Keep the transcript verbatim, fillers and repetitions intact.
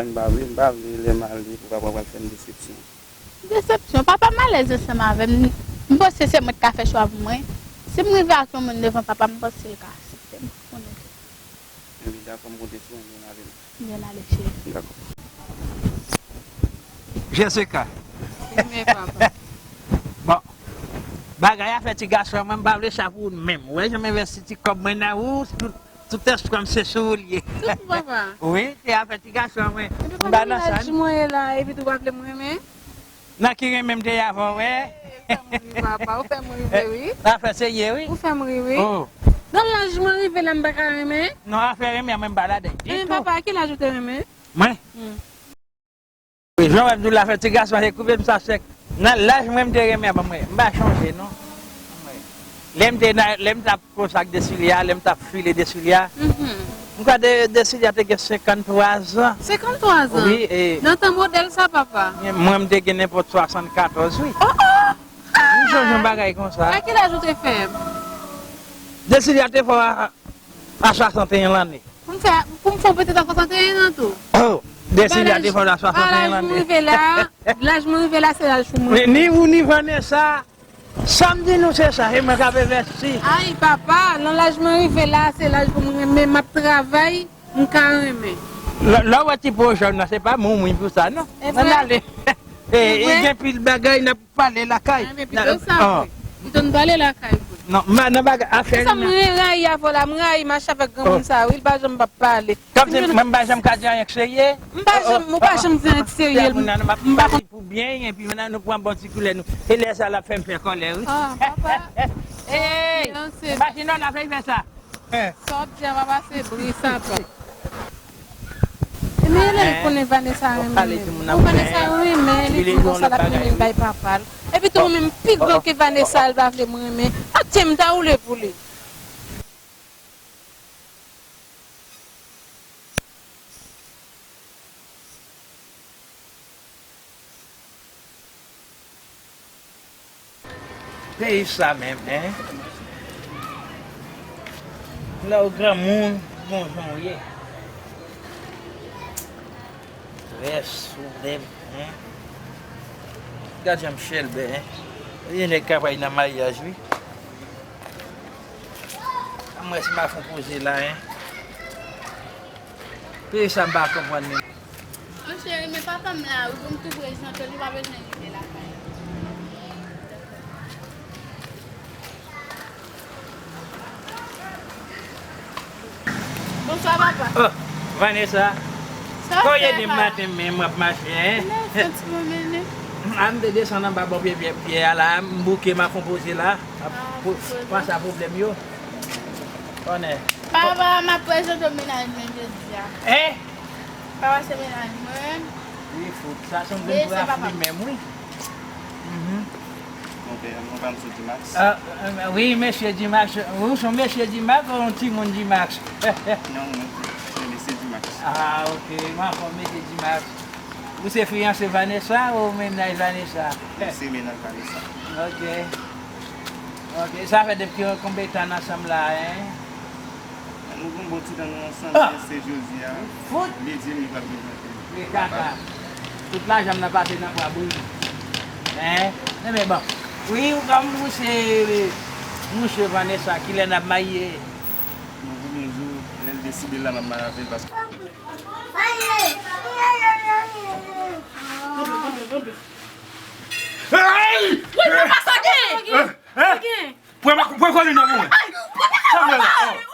M pa vle, m pa vle lè m ale pou papa pral fè m desepsyon. Desepsyon? Papa m alèz ansanm avè m. M panse se mwen ki ka fè chwa pou mwen. Si m rive ak yon moun devan papa m, m panse l ka aksepte m. Konnen. Ebyen, dakò, m konte sou ou, m vin avè m. M vin ale, cheri. Dakò. Jessica. Wi, men papa. Bon. Bagay afè ti gason an, mwen, m pa vle sa pou ou menm. Ou wè jan m envesti ti kòb mwen nan ou, tout, tout èskòm se sou ou l ye. Tout, papa. Wi, se afè ti gason an, mwen. Epi m pa nan sa. Laj mwen ye la, epi tou w pa vle m renmen? Nan ki renmen m te ye avè w, wè? Ou fè m ri, papa, ou fè m rive, wi. Afè serye, wi. Ou fè m ri, wi. Oh. Nan laj mwen rive la, m pa ka renmen? Non, afè renmen an, mwen m pa ladan ditou. Ebyen, papa, a ki laj ou te renmen? Mwen? Hmm. Wi, jan w wè m di w la, afè ti gason an, se koupe m sa sèk. Nan laj mwen, m te renmen avè mwen. M pa chonje, non. Lè m te nan, lè m t ap konsa ak Desilya, lè m t ap file Desilya. Mhm. M kwè de, Desilya te gen senkanntwa zan. Senkanntwa zan? Wi, e. Nan tan modèl sa, papa? Mwen, m te gen nenpòt swasannkatòz, wi. Oh, oh! M sonje yon bagay konsa. A ki laj ou te fè m? Desilya te fè w a, a swasanteyen lanne. Pou m fè, pou m fè yon pitit a swasanteyen an tou. Oh, Desilya te fè w a swasanteyen lanne. Laj mwen rive la, laj mwen rive la, se laj pou mwen. Ni, ni ou, ni Vanessa. Sa m di nou se sa, se mwen k ap envesti. Ay, papa, nan laj mwen rive la, se laj pou mwen renmen, m ap travay, m ka renmen. Lè, lè w wè ti pwojè w nan, se pa moun mwen pou sa, non. Ann ale. E, e gen pil bagay n ap pale lakay. Ay, men pito sa vre. Pito n pale lakay vre. Non, m nan bagay afè. Sa m rayi avè w la, m rayi mache avèk granmoun sa, wi, l pa janm p ap pale. Kòmsi mwen m pa janm ka di anyen k serye. M pa janm, ou pa janm di anyen k serye. M pa konn pou byen, epi menm nou pran bon ti koulè nou. E lè sa l ap fè m fè kòlè, wi. Ah, papa. Hey! Machin nan la fè fè sa. Sa w ap di a, papa, se bri sa, papa. E men lè l konnen Vanessa renmen li. Pou Vanessa renmen li, di konsa l ap renmen bay papa l. Epi tou mwen menm pi gran ke Vanessa, l pa vle m renmen. Atye m ta woule pou li. Peyi sa menm, en? Lè w granmoun, gon jan w ye. Strès, pwoblèm, en? Gad jan m chèlbè, en? Gen nèg k ap al nan maryaj, wi. Ann wè si m pa fè yon poze la, en? Peyi sa m pa konprann menm. Mon cheri, men papa m la, wi, pou m tou prezante w, li pa bezwen rive lakay. Bonswa, papa. Oh, Vanessa. Sa w fè, papa? Kò w ye demen maten menm w ap mache, en? Mwen santi mwen mennen. A, m te desann anba bò pye, pye, pye a la, m bouke, m ap fè yon poze la. Ah, pou, pou poze. Panse a pwoblèm yo. Konnen. Papa, m ap prezante w mennaj mwen jodi a. En? Papa, se mennaj mwen. Wi, fout. Sa se yon grenn pou afli menm, wi. Mhm. Monpè, mwen pa m sou Dimax. Ah, euh, wi, mesye Dimax. Ou se yon mesye Dimax ou yon timoun Dimax? Non, mwen se mesye Dimax. Ah, ok. Mwen anfòm, mesye Dimax. Ou se fiyanse Vanessa ou mennaj Vanessa? Mwen se mennaj Vanessa. Ok. Ok. Sa fè depi konbyen tan n ansanm la, en? Nou gon bon ti tan nou ansanm, ah! Se jodi a. Fout! Li di m li pral vin jwenn li. Men kaka. Tout lajan m nan pase nan bwa bouyi. En? Enben bon. Wi, ou kòm ou se mouche Vanessa, kilè n ap marye? Mwen vle yon jou, lè l deside la, m ap marye avè l paske Hey! Woy, papa, sa gen? Hein? Sa gen? Pran, pran kòlin nan pou mwen. Sa m wè la? Oh.